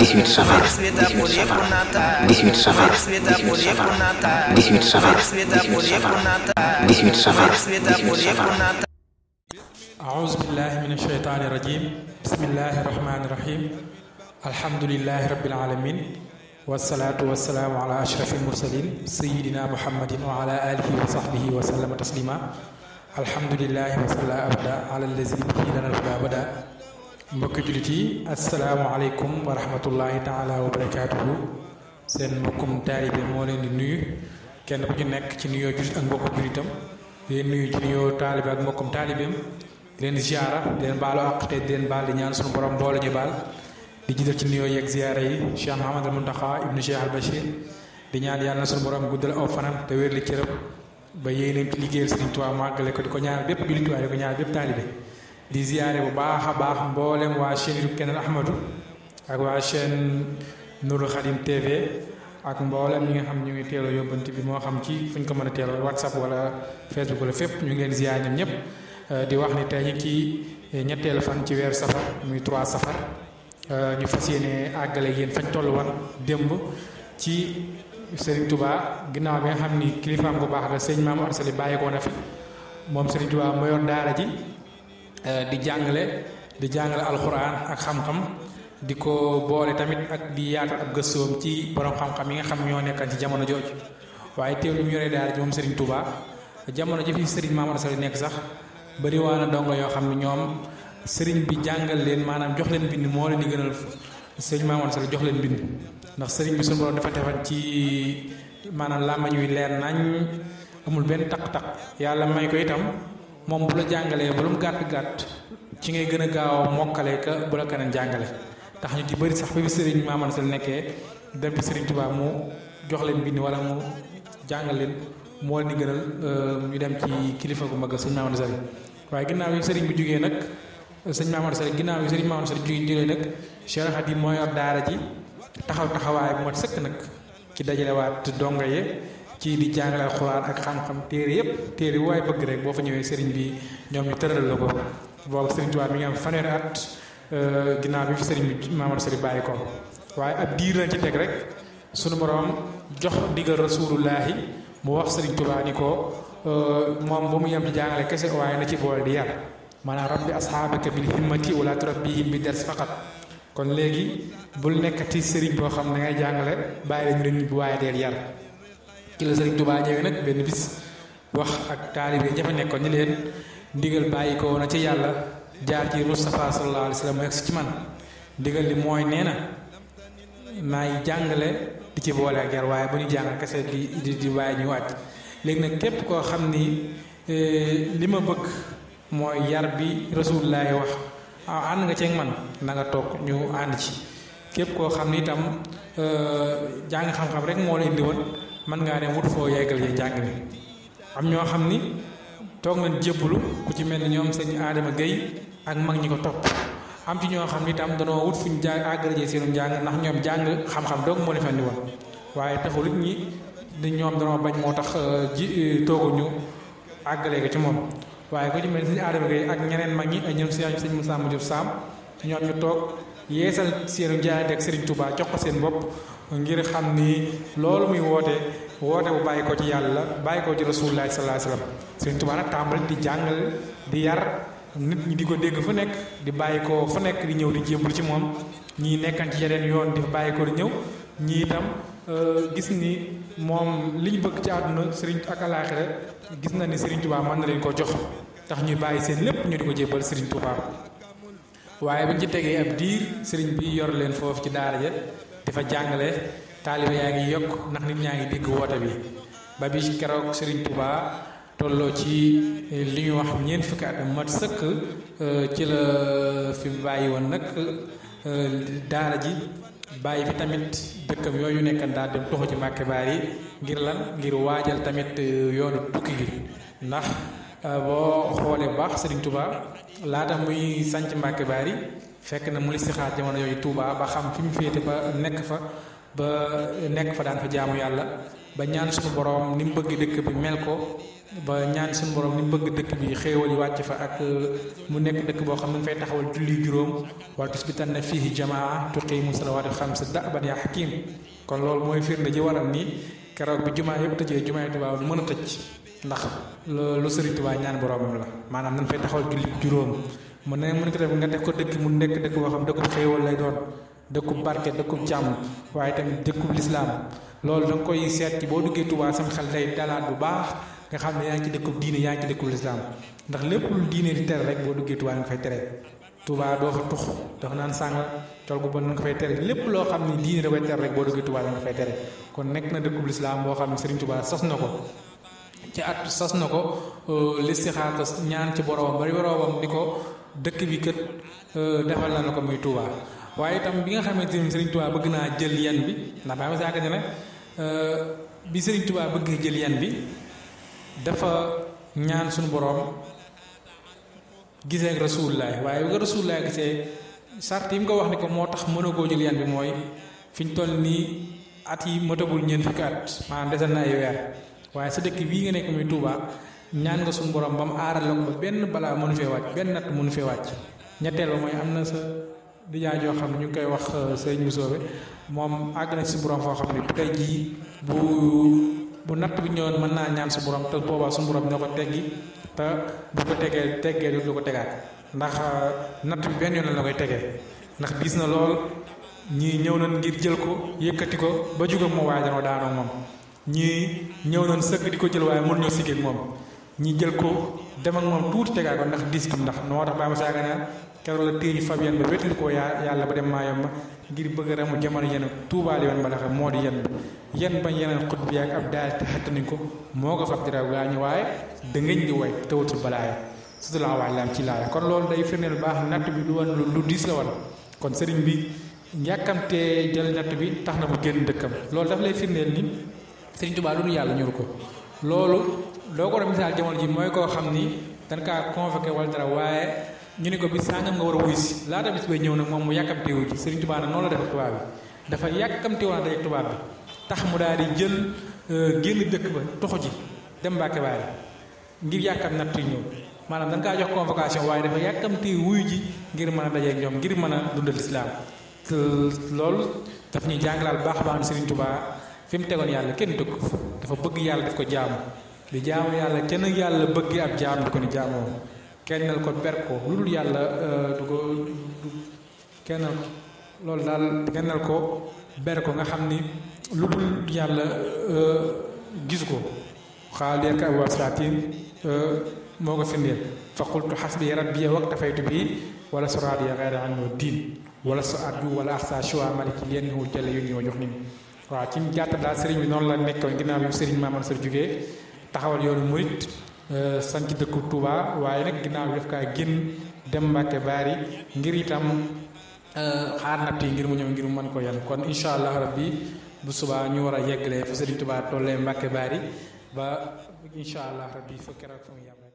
18 safar 18 safar 18 safar 18 safar 18 safar 18 safar. أعوذ بالله من الشيطان الرجيم بسم الله الرحمن الرحيم الحمد لله رب العالمين والصلاة والسلام على أشرف المرسلين سيدنا محمد وعلى آله وصحبه وسلم تسليما الحمد لله وصلى أبدا على الذي به لنا الهدى بدا mbokki jullit yi asalaamaaleykum wa rahmatullahi taala wa barakaatuhu seen mbokkum taalibe moo leen di nuyu kenn ku ci nekk ci nuyoo jullit ak mbokku jullitam di leen nuyu ci nuyoo taalibe ak mbokkum taalibeem di leen ziara di leen baalu àq te di leen baal di ñaan suñu borom boole ñu baal di jiital ci nuyoo yeeg ziara yi Cheikh Mouhamadul Mountakha ibnu Cheikh al Bachir di ñaan yàlla na suñu borom guddal aw fanam te wér li cëram ba yéeneen ci liggéeyal Sëriñ Tuubaa màggale ko di ko ñaanal bépp jullit waaye di ko ñaanal bépp taalibe di ziare bu baax a baax mboolem waa chaîne YouTube Keneen Ahmadou ak waa chaîne Nourou Khadim TV ak mboolem ñi nga xam ñu ngi teeloo yóbbante bi moo xam ci fu ñu ko mën a teeloo WhatsApp wala Facebook wala fépp ñu ngi leen ziare ñoom ñëpp di wax ni tey ñu ci ñetteelu fan ci weeru safar muy 3 safar ñu fas yéene àggale yéen fañ toll woon démb ci Serigne Touba ginnaaw bi nga xam ni kilifaam bu baax la sëñ Maam Arsali bàyyi ko na fi moom Serigne Touba moo yor daara ji. di jàngale alxuraan ak xam-xam di ko boole tamit ak di yaatal ab gëstoom ci borom xam-xam yi nga xam ñoo nekkan ci jamono jooju waaye teew lu mu yoree daara ji moom Serigne Touba jamono ji fi Serigne Mamadou Sall nekk sax bari waa na dongo yoo xam ne ñoom Serigne bi jàngal leen maanaam jox leen bind moo leen di gënal Serigne Mamadou Sall jox leen bind ndax Serigne bi suñu borom dafa defal ci maanaam làmmañ wi leer nañ amul benn taq-taq yàlla may ko itam. moom bu la jàngalee ba lu mu gàtt-gàtt ci ngay gën a gaaw a mokkale ka bu la keneen jàngale tax ñu di bëri sax ba bi Serigne Mamadou Sall nekkee dem bi Serigne Touba mu jox leen bind wala mu jàngal leen moo leen di gënal ñu dem ci kilifa gu mag sëñ Mamadou Sall waaye ginnaaw yi Serigne bi jugee nag sëñ Mamadou Sall ginnaaw yi Serigne Mamadou Sall jugee nag Cheikh Khadim moo yor daara ji taxawaay bu mat sëkk nag ci dajalewaat donga ye ci di jàngale alxuraan ak xam-xam téere yëpp téere bu waaye bëgg rek boo fa ñëwee sëriñ bi ñoom ñu tëral la ko boobu sëriñ Tuubaa mi ngi am fanweeri at ginnaaw bi fi sëriñ bi Mamadou Sall bàyyi ko waaye ab diir lañ ci teg rek sunu borom jox digal rasulullahi mu wax sëriñ Tuubaa ni ko moom ba mu yem ci jàngale kese waaye na ci boole di yar maanaam rabbi asxaabaka bil himmati wala turabbihim bi dars faqat kon léegi bul nekkati sëriñ boo xam ne ngay jàngale bàyyi la ñu leen bu waaye deel yar ci la Sëriñ Tuubaa ñëwee nag benn bis wax ak taalibe jafe nekkoon ni leen ndigal bàyyi ko na ci yàlla jaar ci Mustafa sallallahu alayhi wa sallam mu yegg si ci man ndigal li mooy nee na maay jàngale di ci boole ak yar waaye bu ñu jàngal kese di waaye ñu wàcc léegi nag képp koo xam ni li ma bëgg mooy yar bi Rasulullaahi wax ànd nga ceeg man na nga toog ñu ànd ci képp koo xam ni itam jàng xam-xam rek moo la indi woon mën ngaa dem wut foo yeggal yi njàng mi am ñoo xam ni toog nañ jébbalu ku ci mel ni ñoom sëñ Adama Gueye ak mag ñi ko topp am ci ñoo xam ni itam danoo wut fuñ jàng àggale seenu njàng ndax ñoom jàng xam-xam doog moo leen fandi woon waaye taxul it ñi di ñoom danoo bañ moo tax tooguñu àggale ko ci moom waaye ku ci mel ni sëñ Adama Gueye ak ñeneen mag ñi ay ñoom sëñ Moussa Madiop Sam ñoom ñu toog yeesal seenu jaayante ak Serigne Touba jox ko seen bopp ngir xam ni loolu muy woote bu bàyyi ko ci yàlla bàyyi ko ci Rasulullah sallallahu alayhi wasallam Serigne Touba nag tàmbali di jàngal di yar nit ñi di ko dégg fu nekk di bàyyi ko fu nekk di ñëw di jébbal ci moom ñii nekkan ci yeneen yoon di fa bàyyi ko di ñëw ñii itam gis ni moom li ñu bëgg ci àdduna Serigne ak alaaxira gis na ni Serigne Touba mën na leen ko jox tax ñuy bàyyi seen lépp ñu di ko jébbal Serigne Touba waaye bañ ci tegee ab diir Serigne bi yor leen foofu ci daara ja dafa jàngale taaliba yaa ngi yokk ndax nit ñaa ngi dégg woote bi ba bi keroog Serigne Touba tolloo ci li ñu wax ñeent fukki at mat sëkk ci la fi bàyyi woon nag daara ji bàyyi fi tamit dëkkam yooyu nekkan daal dem toxu ci Mbàkke Baari ngir lan ngir waajal tamit yoonu tukki gi ndax boo xoolee bu baax Serigne Touba laata muy sanc Mbàkke Baari fekk na mu listixaar jamono yooyu Touba ba xam fi mu féete ba nekk fa ba nekk fa daan fa jaamu yàlla ba ñaan suñu borom ni mu bëgg dëkk bi mel ko ba ñaan suñu borom ni mu bëgg dëkk bi xéewal yi wàcc fa ak mu nekk dëkk boo xam ne fay taxawal julli juróom wala tusbitanna fihi jamaa tuqimu salawaati xamsa da'ban ya hakim kon loolu mooy firnde ji waral ni keroog bi jumaa yëpp tëjee jumaa Tuubaa du mën a tëj ndax lu Sëriñ Tuubaa ñaan boromam la maanaam nañ fay taxawal julli juróom mu ne mën ko def nga def ko dëkk mu nekk dëkk boo xam dëkkub xéewal lay doon dëkkub barke dëkkub jàmm waaye tamit dëkkub lislaam loolu da nga koy seet ci boo duggee Tuubaa sam xel day dalaat bu baax nga xam ne yaa ngi ci dëkkub diine yaa ngi ci dëkkub lislaam ndax lépp lu diine di tere rek boo duggee Tuubaa nga fay tere Tuubaa doo fa tux dafa naan sàng tol gu bon nga fay tere lépp loo xam ne diine da koy tere rek boo duggee Tuubaa nga fay tere kon nekk na dëkkub lislaam boo xam ne Sëriñ Tuubaa sos na ko ci at sos na ko listixaar ñaan ci boroomam bari boroomam ni ko dëkk bi kët defal na ko muy Tuubaa waaye itam bi nga xamante ni Sëriñ Tuubaa bëgg naa jël yan bi ndax ba ma saaka ne bi Sëriñ Tuubaa bëgg jël yan bi dafa ñaan suñu boroom gisee ak Rasulullah waaye bu ko Rasulullah gisee sart yi mu ko wax ni ko moo tax mën a koo jël yan bi mooy fi ñu toll nii at yi matagul ñeent fukki at maanaam desal na ay weer waaye sa dëkk bii nga nekk muy Touba ñaan nga suñu borom ba mu aaral la ko ba benn balaa mënu fee wàcc benn natt mënu fee wàcc ñetteel ba mooy am na sa dijaa joo xam ne ñu ngi koy wax sëñ Musoobe moom àgg na si borom foo xam ne tey jii bu natt bi ñëwoon mën naa ñaan su borom te boobaa suñu borom dina ko teggi te bu ko teggee du ko tegaat ndax natt bi benn yoon la koy tegee ndax gis na lool ñii ñëw nañ ngir jël ko yëkkati ko ba juga moo waaye danoo daanoo moom ñii ñëw nañ sëgg di ko jël waaye mënuñoo sigg ak moom ñi jël ko dem ak moom tuuti tegaat ko ndax dis gi ndax noo tax baa ma saaga naa keroog la téeñu Fabien ba wétali ko yàlla ba dem maayom ma ngir bëgg a ramu jamono yenn tuubaali yoon ba dafa moo di yenn bañ yeneen xut bi ak ab daal te xattaniñ ko moo ko fab diraw gaa ñu waaye dëngañ di way tawatul balaaya surtout la waay laam ci laaya kon loolu day firndeel baax natt bi lu woon lu diis la woon kon sëriñ bi njàkkamtee jël natt bi tax na mu génn dëkkam loolu daf lay firndeel ni Sëriñ Tuubaa lu nu yàlla ñuru ko loolu doo ko doon misaal jamono ji mooy koo xam ni dañ kaa convoqué wala dara waaye ñu ne ko bis sàngam nga war a wuy si laata bis bay ñëw nag moom mu yàkkamte wu ji Sëriñ Tuubaa nag noonu la def tubaab bi dafa yàkkamte woon a dajeek tubaab bi tax mu daal di jël génn dëkk ba toxu ji dem Mbàkke Baari ngir yàkkam natt yi ñëw maanaam dañ kaa jox convocation waaye dafa yàkkamte wuyu ji ngir mën a dajeek ñoom ngir mën a dundal islaam loolu daf ñuy jàngalaal baax a baax ne Sëriñ Tuubaa fi mu tegoon yàlla kenn dëkk dafa bëgg yàlla def ko jaamu di jaamu yàlla kenn yàlla bëgg ab jaam di ko ni jaamoo kennal ko ber ko lu dul yàlla du ko kennal loolu daal kennal ko ber ko nga xam ni lu dul yàlla gisu ko xaal yeek ab wasatin moo ko firndeel fa qultu xasbi rabbi waktafaytu bi wala soraat ya xeera anoo diin wala so at yu wala axsa choa maliki leen wu jële yu ñoo jox nit waaw ci gàttal daal sëriñ bi noonu la nekkoon ginnaaw bi sëriñ Mamadou Sër jógee taxawal yoonu murit sanc dëkku Touba waaye nag ginnaaw bi daf kaa génn dem Mbàkke Baari ngir itam xaar natt yi ngir mu ñëw ngir mu mën ko yan kon incha allah rabbi bu subaa ñu war a yeggalee fa sëriñ Touba tollee Mbàkke Baari ba incha allah rabbi fa keroog fa mu yàlla